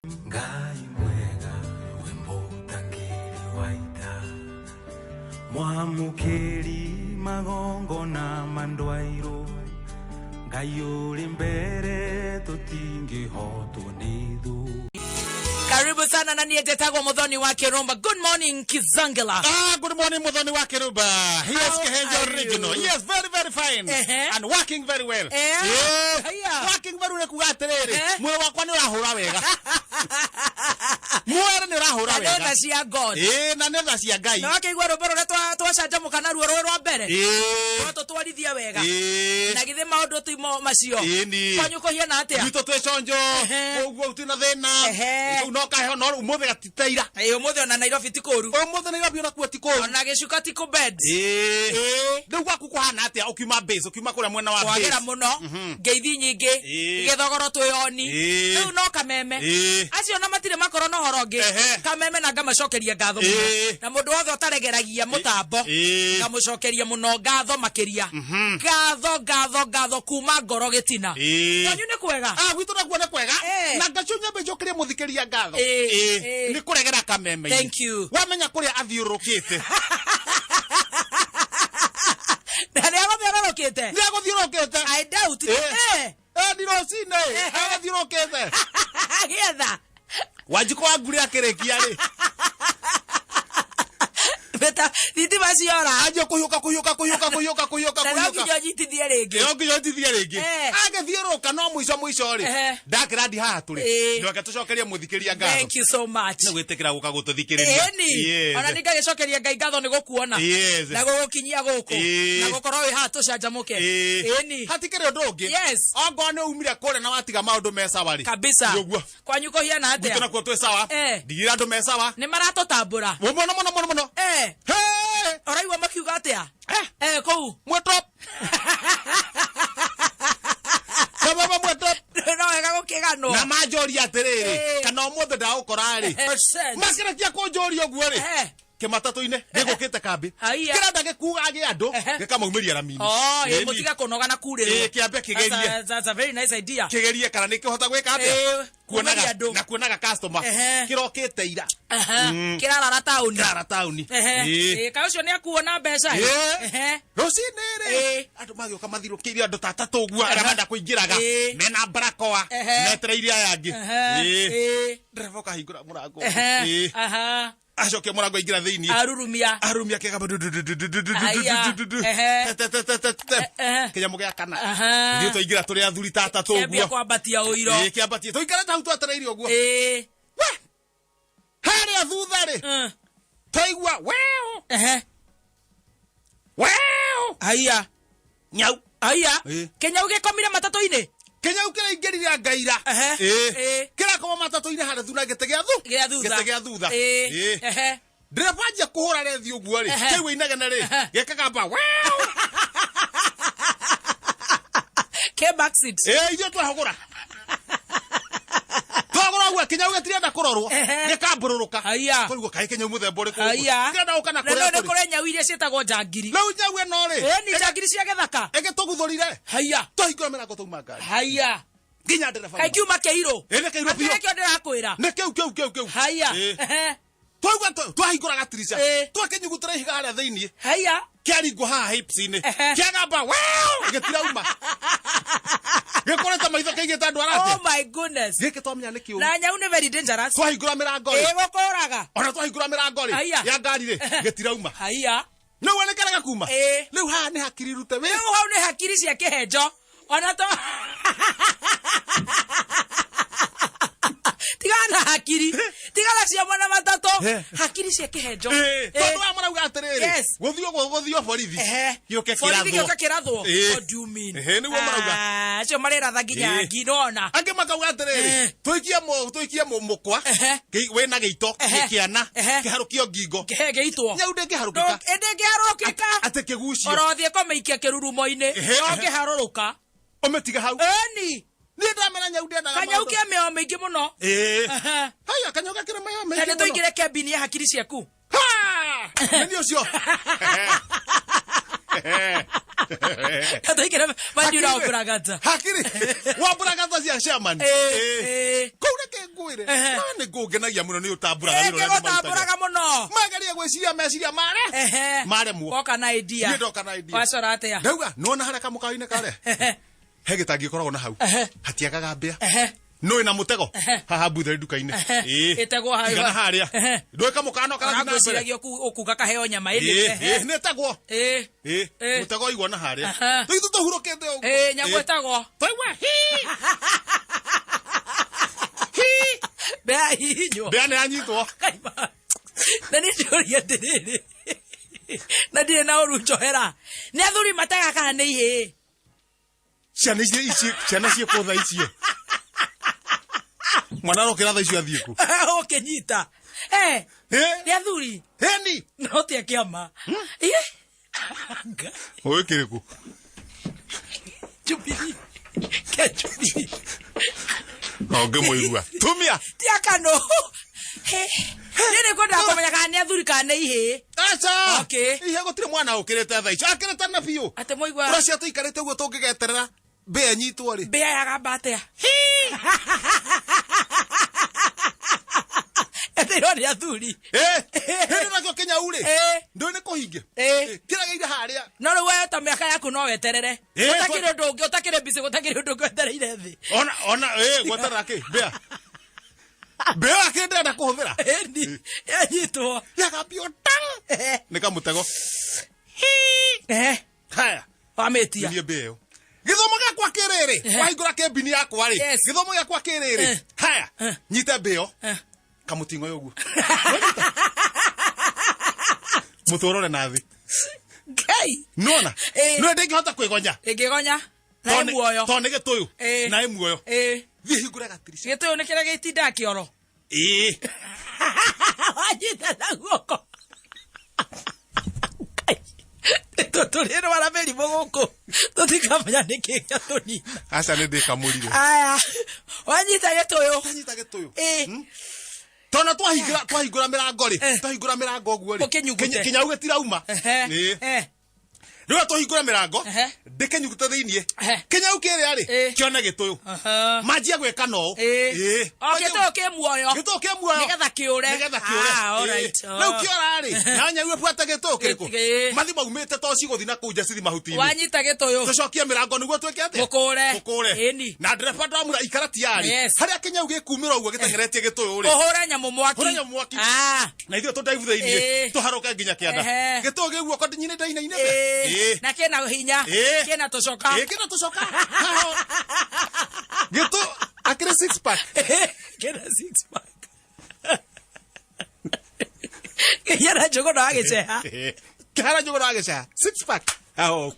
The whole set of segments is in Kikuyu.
Ngai mwega we mũtangĩri wa ita, mwamũkĩri magongona ma ndwairũ, Ngai ũrĩ mbere tũtingĩhotwo nĩ thũ. Karibu sana na niĩ njĩtagwo Muthoni wa Kĩrũmba. Good morning, Kizangela. Ah, good morning, Muthoni wa Kiruba. He is How Kehenjo are you? original. Yes, very, very fine. Ehe. And working very well. Eh. Yeah. Haya. Working very well kuga atiriri. Eh. Mwĩrĩ wakwa nĩ ũrahũra wega. Mwĩrĩ nĩ ũrahũra Na nĩ wega. tha cia God. Ĩĩ, na nĩ tha cia Ngai. Na wakĩigua rwĩmbo rũrĩa twacanjamũka naruo rwĩ rwa mbere. Ĩĩ. No tũtwarithie wega. Ĩĩ. Na githĩ maũndũ ti mo macio. Ĩĩ ni. Kwanyu kũhiana atĩa? Gwitũ twĩ conjo. Ehe. Ũguo gũtirĩ na thĩna. Ehe. Rĩu no kaheho no rĩu ũmũthĩ gatitaira. Ĩĩ, ũmũthĩ ona Nairobi ti kũũru. Ũmũthĩ Nairobi ona kuo ti kũũru. Ona gĩcuka ti kũ bed. Ĩĩ. Ĩĩ. Rĩu gwaku kũhana atĩa ũkiuma base, ũkiuma kũrĩa mwena wa Kwagĩra base? mũno. Ngeithi nyingĩ. Ĩĩ. Gĩthogoro twĩoni. Ĩĩ. Rĩu no kameme. Ĩĩ. Acio na matirĩ makorwo na ũhoro ũngĩ. Ehe. Kameme na ngamacokeria ngatho mũno. Ĩĩ. Na mũndũ wothe ũtaregeragia mũtambo. Ĩĩ. Ngamũcokeria mũno ngatho makĩria. Ngatho ngatho ngatho kuma ngoro gĩtina. Ĩĩ. Kwanyu nĩ kwega. Ah, gwitũ nakuo nĩ kwega. Eh. Na ngacio nyambe njokerie mũthikĩria ngatho. Ĩĩ. Ĩĩ. Ĩĩ. Nĩ kũregera kameme-inĩ. Thank you. Wamenya kũrĩa athiũrũrũkĩte. Na nĩ agũthiũrũrũkĩte. Nĩ agũthiũrũrũkĩte. I doubt. Ĩĩ. Eh. Eh, ni rũcinĩ. Ehe. Agũthiũrũrũkĩte. Agĩetha. Wanjikũ wa ngurĩ akĩrĩkia rĩ. Beta thitima ciora. Anjia kũhiũka kũhiũka kũhiũka kũhiũka kũhiũka Na no kũhiũka. nginya ũnyitithie rĩngĩ. Ĩyo nginya ũnyitithie rĩngĩ. Eh. Agĩthiũrũrũka no mũico mũico rĩ. Ehe. Ndakĩra ndi haha tũrĩ. Ĩĩ. Nĩwake tũcokerie mũthikĩria ngatho. Thank you so much. Nĩ gwĩtĩkĩra gũka gũtũthikĩrĩria. Ĩni. Yes. Ona ningagĩcokeria Ngai ngatho nĩ gũkuona. Yes. Na gũgũkinyia gũkũ. Ĩĩ. Na gũkorwo wĩ haha tũcanjamũke. Ĩĩ. Ĩni. Hatikĩrĩ ũndũ ũngĩ. Yes. Ongorwo nĩ umire kũrĩa na watiga maũndũ me sawa rĩ. Kabisa. Nĩ ũguo. Kwanyu kũhiana Gwitũ atĩa? nakuo twĩ sawa. Eh. Ndigĩrĩra andũ me sawa. Nĩ maratũtambũra. Mũno mũno mũno mũno. Eh. Hey! Ũraigua makiuga atĩa? Eh. Eh, kũu. Mwetop. Kababa mwetop. No wega gũkĩganwo. Na manjũria atĩrĩrĩ, Eh. kana ũmũthĩ ndagũkora rĩ. Percent. Makĩrekia kũnjũria ũguo rĩ. Eh. Kĩmatatũ-inĩ gĩgũkĩte kambĩ. Haiya. Kĩrenda gĩkuga gĩa andũ Ehe. gĩkamaumĩria ramini. Oh, ĩ Ĩni. mũtiga kũnoga na kurĩrwo. Ĩ, kĩambe kĩgerie. That's a very nice idea. Kĩgerie kana nĩ kĩhota gwĩka Ĩ, atĩa. kuumaria Kuonaga andũ. na kuonaga customer. Ehe. Kĩrokĩte ira. Aha. Kĩrarara taũni. Kĩrara taũni. Ehe. Ĩ. Ĩ, kaĩ ũcio nĩ akuo na mbeca ĩ? Ĩ. Ehe. Rũcinĩ rĩ Ĩ. andũ magĩũka mathirũkĩirie andũ ta atatũ ũguo arĩa menda kũingĩraga Ĩ. mena barakoa Ehe. metereire aya angĩ. Ehe. Ĩ. Ĩ. Ndereba ũkahingũra mũrango. Ehe. Ĩ. Aha. Acokia mũrango aingĩra thĩinĩ. Arurumia. Arumia kĩgamba Aya. Ehe. Ehe. kĩnyamũ gĩa kana. Aha. Ithuĩ twaingĩra tũrĩ athuri ta atatũ Kĩambia ũguo. kwambatia ũiro. Ĩ, kĩambatie tũikarĩte hau twetereire ũguo. Ĩ. We! Harĩa thutha rĩ twaigua weo Ehe. weo Haiya. nyau. Haiya. Ĩ. Kĩnyau gĩkomire matatũ-inĩ. Kĩnyau kĩraingĩrire ngaira. Ehe. Ĩ. Ĩ. Kĩrakoma matatũ-inĩ harĩa thutha gĩtĩ gĩa thu. Gĩa thutha. Gĩtĩ gĩa thutha. Ĩ. Ĩ. Ehe. Ndereba anjia kũhũra rethi ũguo rĩ Ehe. kĩaigua inegene rĩ Ehe. gĩkagamba weo. Ke back seat. Ĩ ithuĩ twahũgũra. Twahũgũra ũguo kĩnyau gĩtirenda kũrorwo. Ehe. Gĩkambũrũrũka. Haiya. Kũrigwo kaĩ kĩnyau mũthemba ũrĩkũ. Haiya. Kĩrenda gũka na Na no kũrĩa nĩ tũrĩ. kũrĩ nyau iria ciĩtagwo njangiri. Rĩu nyau ĩno rĩ. Ĩ, ni njangiri cia gĩthaka. Ĩgĩtũguthũrire. Haiya. Twahingũra mĩrango twauma ngari. Haiya. Nginya ndereba. Kaĩ kiuma kĩirũ. Ĩ, nĩ kĩirũ biũ. Akĩrĩ kĩo ndĩrakwĩra. Nĩ kĩu kĩu kĩu kĩu. Haiya. Ĩ. Ehe. Twaigua twahingũra gatirica. Ĩ. Twakĩnyugutĩra ihiga harĩa thĩinĩ. Haiya. Kĩaringwo haha hips-inĩ. Ehe. Kĩagamba weo gĩtirauma. Gĩkorete maitho kĩigĩte andũ Oh arate. my goodness. Gĩkĩ twamenya nĩ kĩũru. Na nyau nĩ very dangerous. Twahingũra mĩrango rĩ. Ĩ gũkũraga. Ona twahingũra mĩrango rĩ Haiya. ya ngari rĩ gĩtirauma. Haiya. Nĩ ũguo nĩ kuma. Ĩ. Rĩu haha nĩ hakiri rute wĩ. Rĩu hau nĩ hakiri cia kĩhenjo. Ona to tigana na hakiri. Tigana cia mwana matatũ. Eh. Hakiri cia kĩhenjo. Ĩ, Ĩ. Tondũ aya marauga atĩrĩrĩ. Yes. Gũthiĩ ũguo gũthiĩ borithi. Ehe. Gĩũke Borithi kĩrathwo. gĩũke kĩrathwo. Ĩ. What do you mean? Ehe, nĩguo marauga. Ah, acio marĩratha nginya Ĩ. ngi nona. Angĩ makauga atĩrĩrĩ Eh. tũikie tũikie mũkwa Ehe. wĩna gĩito Ehe. gĩkĩana Ehe. kĩharũkio ngingo Kĩhe gĩitwo. nyau ndĩngĩharũkĩka Ndĩngĩharũkĩka. atĩ kĩgucio Orothiĩ kũmĩikia kĩrurumo-inĩ. Ehe, No ehe. kĩharũrũka. Ũmĩtige hau. Ĩni. Niĩ ndamena nyau ndĩendaga Kanyau maũndũ. kĩa mĩoyo mĩingĩ mũno. Ĩĩ. Ehe. Haya kanyau gakĩrĩ mayo Na maingĩ nĩ mũno. tũingĩre kembini ya hakiri ciaku. Ha! Nĩ niĩ ũcio. Na tũingĩre Mandira Hakiri- Wambũragata. Hakiri. Wambũragata cia chairman. Ĩĩ, Ĩĩ. ĩĩ. Kũu reke Ngwĩre. Ehe. Na nĩ ngũngenagia mũno nĩ ũtambũraga wĩra ũrĩa andũ marutaga. Ĩngĩgũtambũraga mũno. Mageria gwĩciria meciria mare. Ehe. Maremwo. Woka na idea. Niĩ ndoka na idea. Wacora atĩa? Ndauga nĩwona harĩa kamũkawa-inĩ karĩa Ehe. he gĩtangi gĩkoragwo na hau Ehe. hatiagaga mbĩa Ehe. nũĩ na mũtego Ehe. haha mbutheri nduka-inĩ Ehe. Ĩĩ. Ĩtegwo hau. Tigana harĩa Ehe. ndũĩ kamũkawa no karathiĩ na mbere Ũragwĩciragia ũkuga kaheo nyama ĩndĩ. Ĩĩ, Ehe. ĩĩ, nĩ ĩtegwo Ĩĩ. Ĩĩ, Ĩĩ. mũtego waigwo na harĩa Aha. rĩu ithuĩ tũhurũkĩte ũguo Ĩĩ, nyamũ Ĩĩ. ĩtagwo. Twaigua hi Mbĩa hihinywo. mbĩa nĩ yanyitwo Kaima. Na nĩ ndĩũria atĩrĩrĩ. Na ndirĩ na ũru njohera. Nĩ athuri matega kana nĩ ihĩĩ? Ciana ici ciana ciĩkwo thaa icio mwana arokĩra thaa icio athiĩ kũ? Ũkĩnyita. Eh, Ĩ, nĩ athuri. ĩni No ti a kĩama. Ĩ. Nga. ũĩ kĩrĩkũ? Jubilee. Kĩa Jubilee. No ngĩmũigua tumia. Ti a KANU. He. Niĩ nĩ ngwendaga kũmenya kana nĩ athuri kana nĩ ihĩĩ. Aca. Okay. Ihe gũtirĩ mwana ũkĩrĩte thaa icio akĩrĩte na biũ. Atĩ mwaigua Ũracia tũikarĩte ũguo tũngĩgeterera mbĩa nyitwo rĩ. Mbĩa yagamba atĩa? Eteirwo nĩ athuri. Ĩ, hĩndĩ nakĩo kĩnyau rĩ. Ĩ. Ndũĩ nĩ kũhingia. Ĩ. Kĩragĩire harĩa. No rĩu we ta mĩaka yaku no weterere. Ĩ, Gũtakĩrĩ ũndũ ũngĩ, ũtakĩrĩ busy, gũtakĩrĩ ũndũ ũngĩ wetereire thĩ. Ona ĩ gweterera kĩ mbĩa. Mbĩa akĩrĩ ndĩrenda kũhũthĩra. Ĩni, yanyitwo. Yagambio tang. Nĩ kamũtego. Eh, Haya. wamĩtia. Niĩ mbĩa ĩyo. Gĩthomo gĩakwa kĩrĩrĩ. Ehe. Wahingũra kĩmbini yakwa rĩ. Yes. Gĩthomo gĩakwa kĩrĩrĩ. Eh. Haya. Eh. Nyite mbĩa ĩyo. Eh. Kamũting'oe ũguo. Mũtwe ũrore na thĩ. Ngai. Nona. Ĩ. Nĩ ndĩngĩhota kwĩgonya. Ĩngĩgonya. Na ĩ muoyo. Tondũ nĩ gĩtũyũ. Ĩ. Na ĩ muoyo. Ĩ. Thiĩ hingũre gatirica. Gĩtũyũ nĩ kĩrĩa gĩtindaga kĩoro. Ĩ. Wanyita na guoko. Ngai. Tũrĩrwara mĩrimũ gũkũ. Tũtikamenya nĩkĩ gĩatũnina. Aca nĩ ndĩkamũrire. Aya. Wanyita gĩtũyũ. Ndanyita gĩtũyũ. Ĩ. Tona twahingũra mĩrango rĩ. Eh. Twahingũra mĩrango ũguo rĩ. Ũkĩnyugute. Kĩnyau gĩtirauma. Ehe. Ĩ. Eh. Rĩu twahingũra mĩrango. Ehe. Ndĩkĩnyugute thĩiniĩ. Ehe. Kĩnyau kĩrĩa rĩ. Ĩ. Kĩone gĩtũyũ. Aha. Manjie gwĩka no. Ĩ. Ĩ. O gĩtũyũ kĩ muoyo. Gĩtũyũ kĩ muoyo. Nĩgetha kĩũre. Nĩgetha kĩũre. Ah, all Ĩ. right. Rĩu kĩora rĩ. Na nyau ĩbuate gĩtũyũ kĩrĩkũ? Ĩ. Mathi maumĩte to cigũthi na kũu nja cithi mahuti-inĩ. Wanyita gĩtũyũ. Tũcokie mĩrango nĩguo twĩke atĩa? Mũkũre. Mũkũre. Ĩni. Na ndereba ndamwĩra ikara tiarĩ. Yes. Harĩa kĩnyau gĩkumĩra ũguo gĩteng'eretie gĩtũyũ rĩ. Ũhũre nyamũ mwaki. Hũra nyamũ mwaki. Ah. Na ithuĩ tũndaibu thĩiniĩ. Ĩ. Tũharũke nginya kĩanda. Ehe. Gĩtũyũ gĩ guoko nyine ndainainĩte. Ĩ. Ĩ. Na kĩna hinya. Ĩ. Kĩna tũcoka. Ĩ, kĩna tũcoka. Haha. Gĩtũ akĩrĩ six pack. Kĩna six pack. Kĩhana njũgũna wa gĩceha. Ĩ. Kĩhana njũgũna wa gĩceha. Six pack. Aho.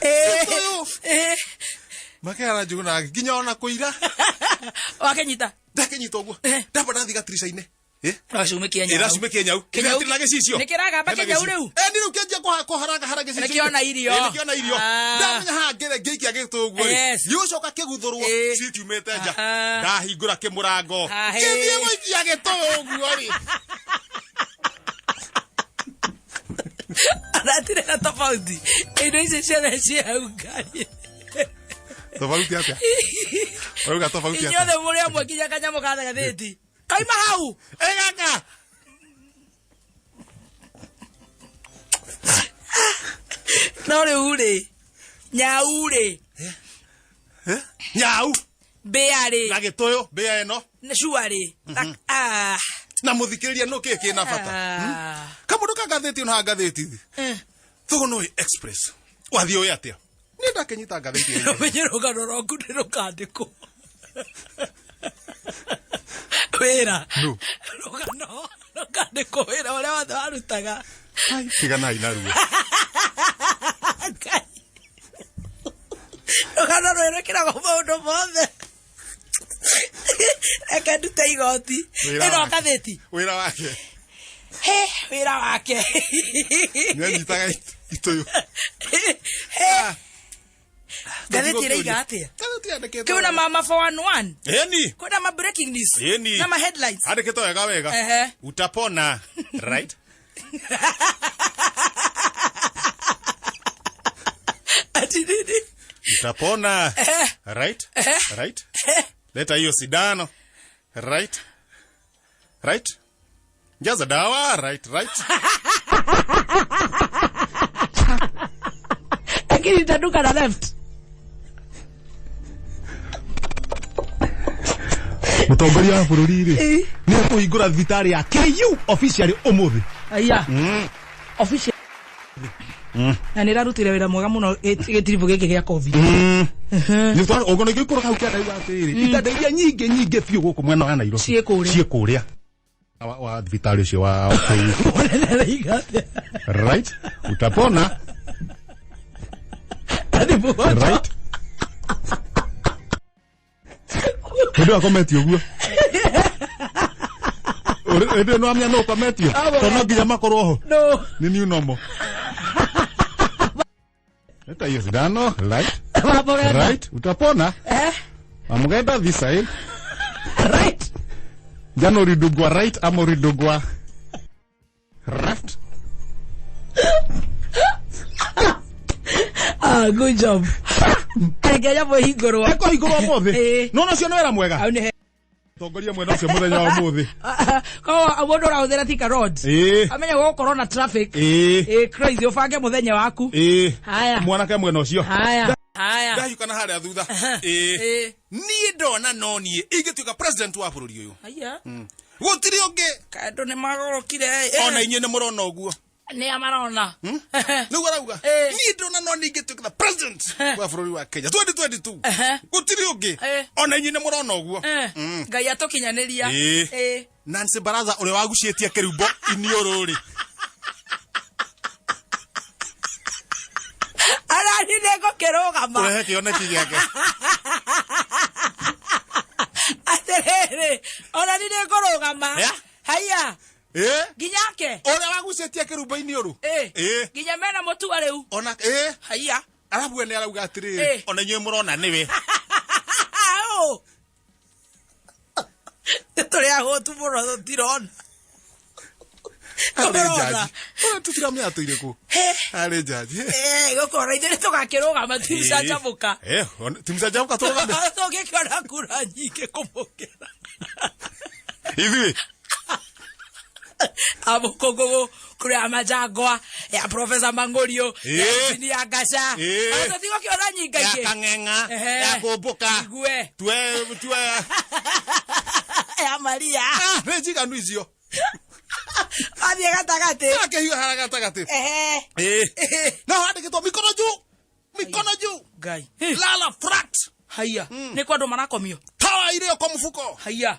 Ĩ. Gĩtũyũ. Ĩ. Makĩhana njũgũna wa nginya ona kũira. Wakĩnyita. Ndakĩnyita ũguo. Eh. Ndamba ndathiĩ gatirica-inĩ. Ĩ. Gacumĩkia nyau. Ĩracumĩkia nyau. Kĩnyau- Gĩtirĩ na gĩcicio. Nĩ kĩragamba Hena kĩnyau gĩcicio. rĩu? Ĩ, nĩ rĩu kĩanjia kũharangahara gĩcicio. Nĩkĩona irio. Ĩ, nĩkĩona irio. Ah. Ndamenya haha ngĩre ngĩikia gĩtũ ũguo rĩ. Yes. Gĩgũcoka kĩguthũrwo. Ĩ. Citiumĩte nja. Aha. Ndahingũra kĩmũrango. Ah, hĩ. Kĩthiĩ gũikia gĩtũ ũguo rĩ. Aratirĩ na tofauti. Indo icio ciothe ciĩ hau ngari. Tofauti atĩa? Ũrauga tofauti atĩa? Inyuothe mũrĩ amwe nginya kanyamũ ka gathĩti. Kaima hau. Ĩ gaka. No rĩu rĩ, nyau rĩ, Nyau mbĩa rĩ, na gĩtũyũ mbĩa ĩno cua rĩ. Ah. na mũthikĩrĩria nũ kĩ kĩna bata. Ah. Kamũndũ ka ngathĩti ona ngathĩti. Thũgũnũĩ Express. Wathiĩ ũĩ atĩa? Niĩ ndakĩnyita ngathĩti ĩyo. Ũmenye rũgano rwaku nĩ rũkandĩkwo. Wĩra. Nũ? Rũgano rũkandĩkwo wĩra ũrĩa wothe warutaga. Ai, tiganai naruo. Ngai. Rũgano rũrũ rwĩkĩragwo maũndũ mothe. Reke ndute igoti. Wĩra Ĩno wake. ngathĩti. Wĩra wake. He, wĩra wake. Nĩanyitaga itũyũ. He. Ngathĩti ĩraiga atĩa? Ngathĩti yandĩkĩtwo. Kwĩna mama 411. Ĩni. Kwĩna ma breaking news. Ĩni. Na ma headlines. Andĩkĩtwo wega wega. Ehe. Utapona. Right? Ati nini? Utapona. Ehe. Right? Ehe. Right? Leta hiyo sindano. Right. Right. Jaza dawa. Right, right. Lakini itaduka na left. Mutongoria wa bũrũri rĩ nĩ ekũhingũra thibitarĩ ya KU officially ũmũthĩ. Aya. Official. Na nä rarutire wä ra mwega må no gä tiribå gä kä gä a covid. Nĩ twa ũguo nĩ gĩkũrũ hau kĩanda iga atĩrĩrĩ itanda iria nyingĩ nyingĩ biũ gũkũ mwena wa Nairobi Ciĩ kũrĩa. Ciĩ kũrĩa wa thibitarĩ ũcio wa KU. Mũnene araiga atĩa? Right, utapona. Nĩ mũgoco. Right, hĩndĩ ĩyo akometio ũguo. Hĩndĩ ĩyo nĩwamenya no ũkometio tondũ no nginya makorwo ho. No. Nĩ new normal. Leta hiyo sindano. Right. Wamũgenda. Right, utapona. Eh? Wamũgenda this side. Right. Jana ulidungwa right ama ulidungwa left? Ah, good job. Reke nyamũ ĩhingũrwo. Ekũhingũrwo ũmũthĩ. Ĩĩ. No ũcio nĩ wĩra mwega. Au nĩ Tongoria mwena ũcio mũthenya wa ũmũthĩ. Koguo mũndũ ũrahũthĩra Thika Road. Ĩĩ. Amenye gũgũkorwo na traffic. Ĩĩ. Ĩĩ, crazy, ũbange mũthenya waku. Ĩĩ. Haya. Mwanake mwena ũcio. Haya. Haya. Ndahiũka na harĩa thutha. Ĩĩ. Ĩĩ. Niĩ ndona no niĩ ingĩtuĩka president wa bũrũri ũyũ. Haya. Gũtirĩ ũngĩ. Kaĩ andũ nĩ magorokire. Ona inyuĩ nĩ mũrona ũguo. Nĩ a marona. Nĩguo arauga. Ĩĩ. Niĩ ndona no niĩ ingĩtuĩka the president wa bũrũri wa Kenya 2022. Ehe. Gũtirĩ ũngĩ. Ĩĩ. Ona inyuĩ nĩ mũrona ũguo. Eh, Ngai atũkinyanĩria. Ĩĩ. Ĩĩ. Nancy Baraza ũrĩa wagucĩtie kĩrumbo iniũrũ rĩ. Arani nĩ ngũkĩrũgama. Ũrehe kĩoneki gĩake. Atĩrĩrĩ, ona ni nĩ ngũrũgama. Yeah. Haya. Ĩĩ. Nginyake. Ũrĩa wagucĩtie kĩrumbo iniũrũ. Ĩĩ. Ĩĩ. Nginya mena mũtua rĩu. Ona ĩĩ. Haya. Arabu we nĩ arauga atĩrĩrĩ. Ĩĩ. Ona inyuĩ mũrona nĩwe. Au. Tũrĩ ahũtu mũno tũtirona. Harĩ Tũrona. njaji. Ona tũtiramenya atũire kũ. Harĩ njaji. Eh, gũkorwo ithuĩ nĩ tũgakĩrũgama timucanjamũka. Eh, timucanjamũka tũrũgame. Tũngĩkĩona kura nyingĩ kũmũkĩra. Ithuĩ. Amũkũngũgũ kũrĩa majangwa ya Professor Mang'orio ya Ĩĩ. Engineer Ngaca. Ĩĩ. Ona tũtigũkĩona Ya nyingaingĩ. kang'eng'a. Ehe. Ya kũmbũka. Igue. Tue tue. Ya Maria. Ah, nĩ njiganu icio. Athiĩ gatagatĩ. Akĩhiũha harĩa gatagatĩ. Ehe. Ĩĩ. No handĩkĩtwo mikono juu. Mikono juu. Ngai. Lala flat. Haya. Nĩ kwa andũ marakomio. Toa ilio kwa mfuko. Haya.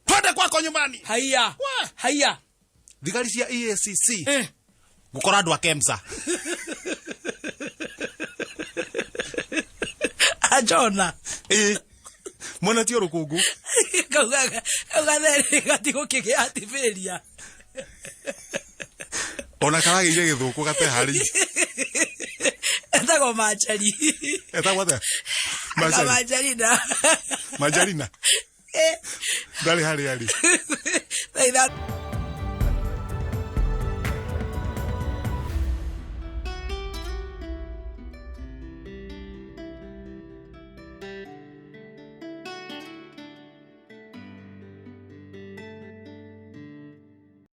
Twende kwako nyumbani. Haya. Wa. Haya. Thigari cia EACC Eh. gũkora andũ a KEMSA. Ajona. Ĩĩ. Mwene ti rũkũngũ. Kauga kauga therĩ gatigũkĩgĩa atibĩria. Ona karagĩire gĩthũkũ gateharĩirie. Etagwo Manjari. Etagwo atĩa? Manjari. Manjarina. Manjarina. Eh. Ndarĩ harĩa arĩ. Thaa ithatũ.